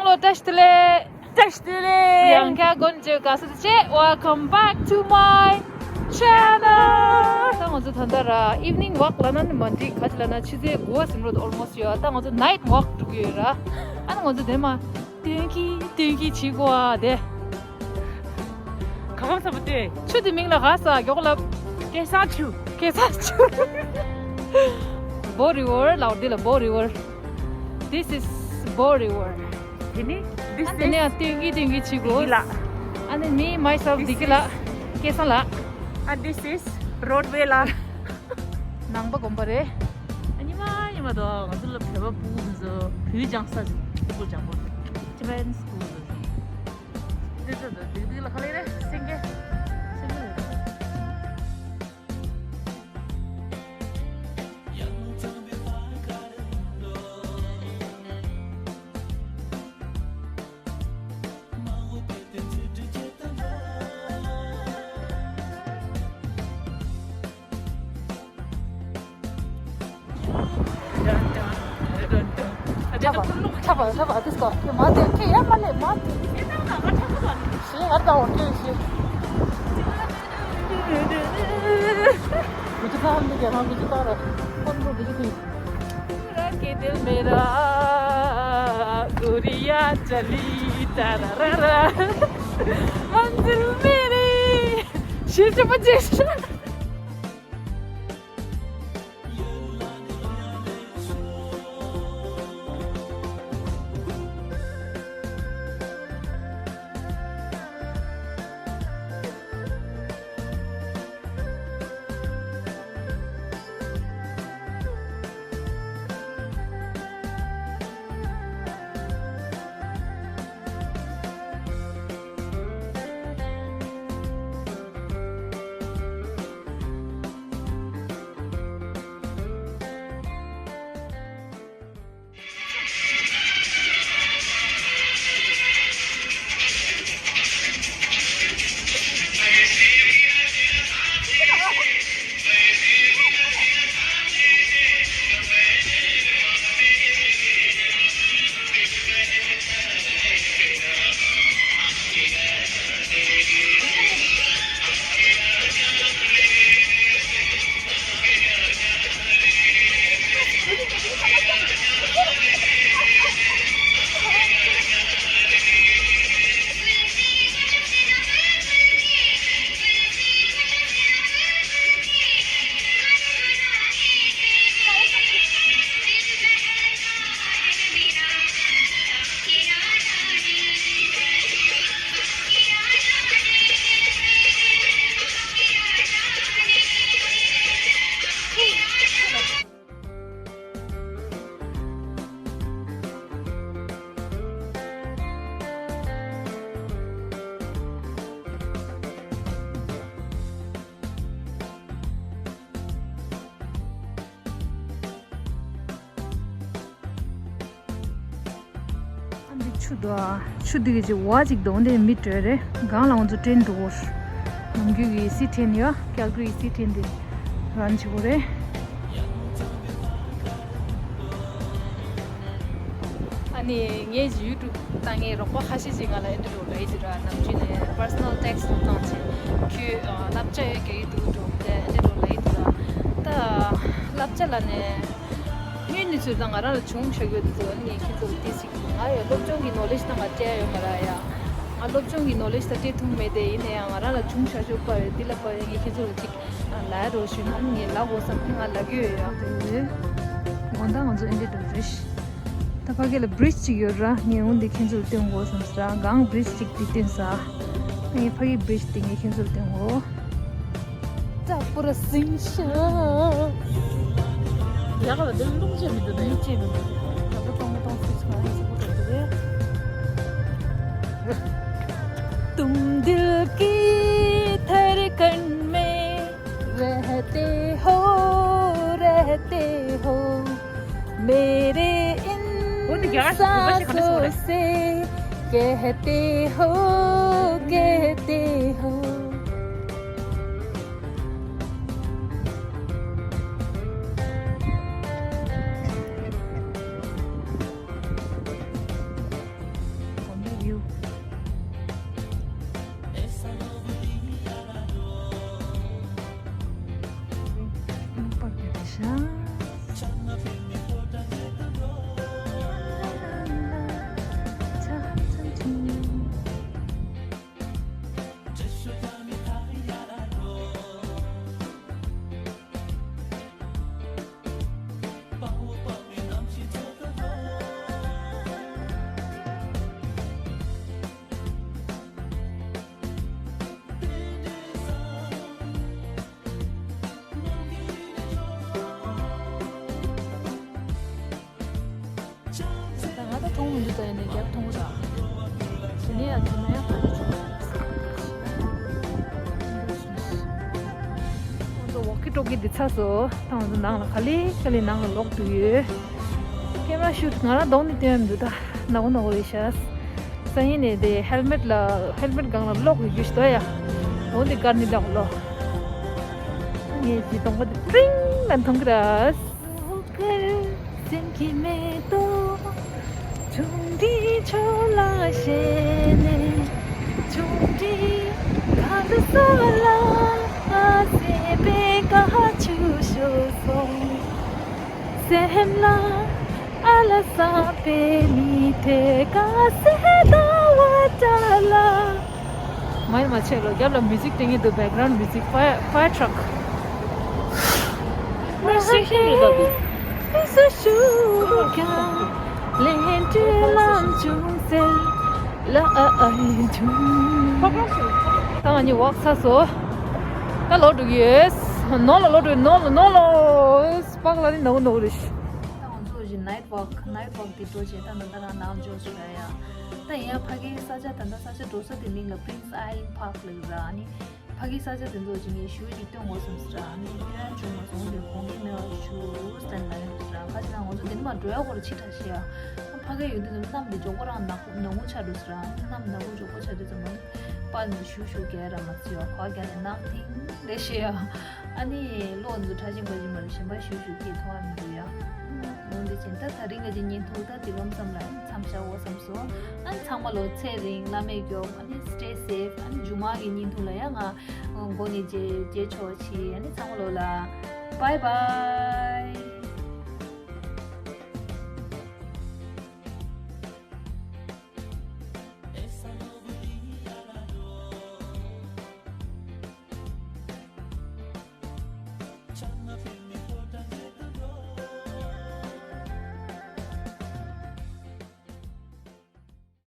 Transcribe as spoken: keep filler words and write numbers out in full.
བཀྲ་ཤིས་བདེ་ལེགས། བཀྲ་ཤིས་བདེ་ལེགས། ཡང་བསྐྱར་སྒོ་ནས་མཇལ་བའི་དགའ་བསུ་དང་བཅས། Welcome back to my channel. ད་ང་ཚོ་ད་ལྟ་ར་evening walk ལབ་ན་ནི་མ་འགྲིག་ག་ཅི་ལབ་ན་ཆུ་ཚོད་དགུ་པ་ཟིན་འགྲོ་འདུག almost ཡོད། ད་ང་ཚོ་night walk འགྲོ་གི་ཡོད་ར། ཨ་ནི་ང་ཚོ་དེ་མ་སྟོན་གྱི་སྟོན་གྱི་བྱེད་དགོས་ཨ་དེ། ག་གམ་ས་པ་སྟོན། ཆུ་དེ་མིང་ལ་ག་ས་མགྱོགས་ལབ། སྐལ་བཟང་ཆུ། སྐལ་བཟང་ཆུ། Bo River ལབ་འདི་ལ་Bo River། This is Bo River. དེ་ནི་this is དེ་ནས་སྟོན་གྱི་སྟོན་གྱི་བྱེད་དགོས། བདེ་སྐྱིད་ལགས། ཨ་ནི་me myself བདེ་སྐྱིད་ལགས། སྐལ་བཟང་ལགས། And this is roadway ལགས། ནང་པ་དགོན་པ་རེད། ཨ་ཉི་མ་ཉི་མ་དང་ང་ཚོ་ལ་བོད་པ་སྤུ་གུ་འདི་ཚོ་བོད་སྦྱང་ས་ཟིག་སྤུ་གུ་སྦྱང་པོ། Tibetan school འདི་ཚོ། འདི་ཚོ་འདི་འདི་ལ་ག་ལེ་རེད་སེང་གེ། སེང་གེ་རེད། ཁྱབ་པ་ཁྱབ་པ་ཁྱབ་པ་དེ་སྐོར་མ་དེ་ཁྱེད་ཡར་མ་སླེབས་མ་དེ། ཞེས་ང་ལྟ་བ་ཁྱེད་ཞེས། གུ་ཅི་ཐང་འདི་ག་རང་གུ་ཅི་ཐང་ར་ཁོང་ཚོ་གུ་ཅི་ཐིག Raketel mera guriya chali tararara manzil mere. ཞེས་བྱ་བ་ཅེས། ཨ་འདི་ཆུ་འདུག་ཨ། ཆུ་འདི་གི་ཅིག་བ་ཅིག་འདུག་འདི་མི་བྲོས་རེད། སྒང་ལ་ང་ཚོ་ཏྲེན་འགྲོ་གོ། ནམ་རྒྱུན་གྱི་སི་ཏྲེན་ཡོད། ཀལ་གྷི་རི་སི་ཏྲེན་འདི་རན་བྱེད་གོ་རེད། ཨ་ནི་ངས་ཀྱི་ཡུ་ཊུབ་བཏང་མཁན་རོགས་པ་ཁ་ཤས་ཅིག་ང་ལ་ཨེ་འདྲ་འདྲ་ལབ་ཡི་འདུག་ར། ནམ་རྒྱུན་ནས་པར་སོ་ནལ་ཊེག་སི་བཏང་བྱས་ཁྱོད་བསླབ་བྱ་ཡོད་རྒྱག་གི་འདུག་འགྲོ་དེ་ཨེ་འདྲ་འདྲ་ལབ་ཡི་འདུག་ར། ད་བསླབ་བྱ་ལ་ནས་དངོས་གནས་ཚུལ་དང་ང་རང་ལ་བྱུང་བཞག་ཡོད་འདུག་ཨ་ནི་ངས་ཁྱོད་ཚོ་ལ་དེ་ཞིག་ང་ཡང་སློབ་སྦྱོང་གི་ནོ་ལེཇ་དང་ང་སྤྲད་ཡོད་མ་ར་ཡ། ང་སློབ་སྦྱོང་གི་ནོ་ལེཇ་དང་སྤྲད་ཐུབ་མེད་དེ་ཡིན་ན་ཡང་ང་རང་ལ་བྱུང་བཞག་ཤོག་པ་ཡོད་འདི་ལ་པ་ཡོད་ངས་ཁྱེད་ཚོ་ལ་ཅིག་ལ་རོ་ཞུ་ན་ངས་ལ་གོ་བསམ་ངས་ལ་གི་ཡོད་ཡ། དེ་དགོང་དག་ང་ཚོ་ཨེ་འདྲ་འགྲོ་རེད། ད་ཕ་གི་ལ་བི་རིཇ་ཅིག་ཡོད་ར་ངས་འོང་འདི་ཁྱེད་ཚོ་ལ་སྟོན་དགོས་བསམ་ཟེར་ར་གང་བི་རིཇ་ཅིག་འདི་སྟོན་ས། ངས་ཕ་གི་བི་རིཇ་འདི་ངས་ཁྱེད་ཚོ་ལ་སྟོན་དགོས། ད་པུ་ར་སིང་ཤ། ཡག་ལ་དེ་རླུང་ཆེ་མི་འདུག་ད་ཡིན་ཆེ་མི་འདུག་ད་ད་གཏོང་མི་གཏོང་སྲིད་སོང་ཨ་ཡིན་ཆེ་པོ་འགྲོ་གི་རེད། तुम दिल की धड़कन में रहते हो, रहते हो, मेरे इन सांसों से कहते हो, कहते हो। ད་ང་ད་མཐོང་མི་འདུག་ད་ཡིན་ནའི་རྒྱབ་མཐོང་གི་ར། དེ་ནས་ཡང་དེ་ནས་ཡང་ག་རེ་བྱུང་། ང་ཚོ་ཝོག་ཀི་ཊོག་ཀི་འདི་ཚར་སོང་། ད་ང་ཚོ་ནང་ལ་ག་ལེ་ག་ལེ་ནང་ལ་ལོག་འགྲོ་ཡོད། ཀེམ་ར་ཤུ་ཊི་ང་རང་གདོང་ནས་སྟོན་ཡ་མི་འདུག་ད་ནག་པོ་ནག་པོ་རེད་ཤག་སང་ཉིན་ནས་དེ་ཧེལ་མེཊ་ལ་ཧེལ་མེཊ་སྒང་ལ་ལོག་ཡོད་རྒྱུ་ཞིག་འདུག་ཡ། འོ་འདི་བཀར་ནས་ལོག་ལོ། ངས་ཀྱི་གདོང་པ་དེ་ཀྲིང་ལ་མཐོང་གི་ར། སེམས་ཀྱི་མེ་ཏོག་ཆུང་འདྲིས་ཆུ་ལ་ཞེན་ནས། ཆུང་འདྲིས་ག་འདྲ་ས་ལ་ཨ་སེ་པའི་ཀ་ཆུ་ཤོར་སོང་། སེམས་ལ་ཨ་ལ་ས་པའི་མི་དེ་ཀ་སེ་ད་བ་ཏ་ལ། མ་ཡིན་མ་ཆད་ལོ། རྒྱབ་ལ་མིའུ་ཟིག་སྟེང་གི་འདུག་བེག་གྷ་རའུན་མིའུ་ཟིག་ཕ་ཡར་ཕ་ཡར་ཊག་མ་སེ་ཤན་རེད་ལ་འདུག་ད་ང་གཉིས་ཝོག་ཚར་སོང་། ད་ལོག་འགྲོ་གི་ཡོད། ནང་ལ་ལོག་འགྲོ་ནང་ལ་ནང་ལ་པག་ལ་ནི་ནོ་ནོ་རེད། ད་ང་ཚོ་ནའིཊ་ཝོག་ནའིཊ་ཝོག་དེ་འགྲོ་བྱས་ད་ད་ལྟ་རང་ནང་འབྱོར་སོང་ར་ཡ། ད་ཡིན་ཡང་ཕ་གིའི་ས་ཆ་ད་ལྟ་ས་ཆ་འགྲོ་ས་དེ་མིང་ལ་Prince Island Park ལབ་ཡོད་ར། ཨ་ནི་ཕ་གིའི་ས་ཆ་དེ་ཚོ་ཅིག་ངས་ཞུ་ཅིག་སྟོན་དགོས་བསམ་སོང་ར། ཨ་ནི་ཁྱོད་རང་བྱུང་མ་སོང་དེ་དགོངས་འགལ་མེད་པ་ཞུ་ཟེར་ལབ་ཡོད་ར། ཁ་ཅིག་ན་ང་ཚོ་དེ་ནི་མ་འགྲོ་ཡ་སྐོར་ཕྱི་དྲགས་ཤི་ཡ། ཕ་གིའི་ཡུལ་དེ་ཚོ་གནམ་དེ་མགྱོགས་པོ་རང་ནག་ནག་མོ་ཆགས་འགྲོ་སོང་ར། གནམ་ནག་པོ་མགྱོགས་པོ་ཆགས་དུས་ཙམ་པ་ནི་པར་ནས་ཞུ་ཞུ་རྒྱག་ར་མ་ཚུད་ཡ། ཁོ་རྒྱག་ནས་ནག་ཐིང་རེད་ཤི་ཡ། ཨ་ནི་གློག་འདི་ཁྲ་ཆེན་པ་ཅིག་མ་རེད། གཞན་པ་ཞུ་ཞུ་སྐད་མཐོང་བ་མི་འདུག་ཡ། འོན་ཏེ་ཅན་ད་ད་རིང་ག་ཅིག་བརྙན་ཐུང་ད་དེ་གམ་ཙམ་ལ་མཚམས་བཞག་འོ་བསམ་སོང་། ཨ་ནི་ཚང་མ་ལོ་ཚེ་རིང་བླ་མེད་མགྱོགས། ཨ་ནི་stay safe། ཨ་ནི་མཇུག་མ་གི་བརྙན་ཐུང་ལ་ཡ་ང་མགོ་ནས་མཇལ་མཇལ་ཆོག་ཆེ། ཨ་ནི་ཚང་མ་ལོ་ལ་bye bye།